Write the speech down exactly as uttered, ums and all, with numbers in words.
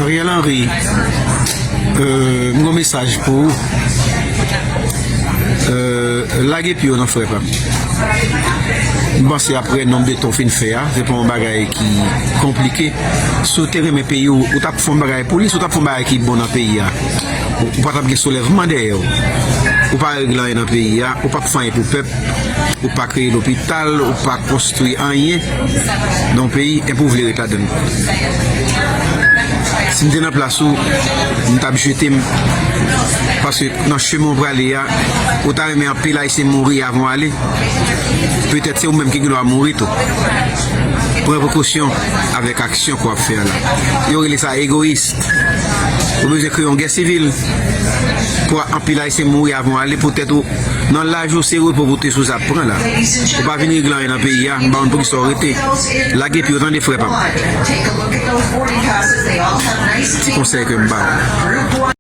Ariel Henry, euh, m gon mesaj pou ou. Euh, lage pye w nan, frè pa m. M panse apre nonb de tan w fin fè a, se pa yon bagay ki konplike. Si w te renmen peyi w, ou t ap fè yon bagay pou li, si w t ap fè yon bagay ki bon nan peyi a, ou, ou pa t ap gen soulèvman dèyè w. Ou pa regle anyen nan peyi a, ou p ap fè anyen pou pèp. Ou pa kreye lopital, ou pa konstwi anyen nan yon peyi, enpi w vle ret ladan l. Si m te nan plas ou, m t ap jete m. Paske nan chemen w prale a, ou ta renmen anpil Ayisyen mouri avan w ale. Petèt se ou menm ki gen dwa mouri tou. Pran prekosyon avèk aksyon ke w ap fè a la. Yo rele sa egoyis. Ou bezwen kreye yon gè sivil pou anpil Ayisyen mouri avan w ale, poutèt ou nan laj ou se repo pou te sou sa pran la. Ou pa vin regle anyen nan peyi a, m pa konn poukisa w rete. Lage pye w tande, frè pa m. Ti konsèy ke m ba w.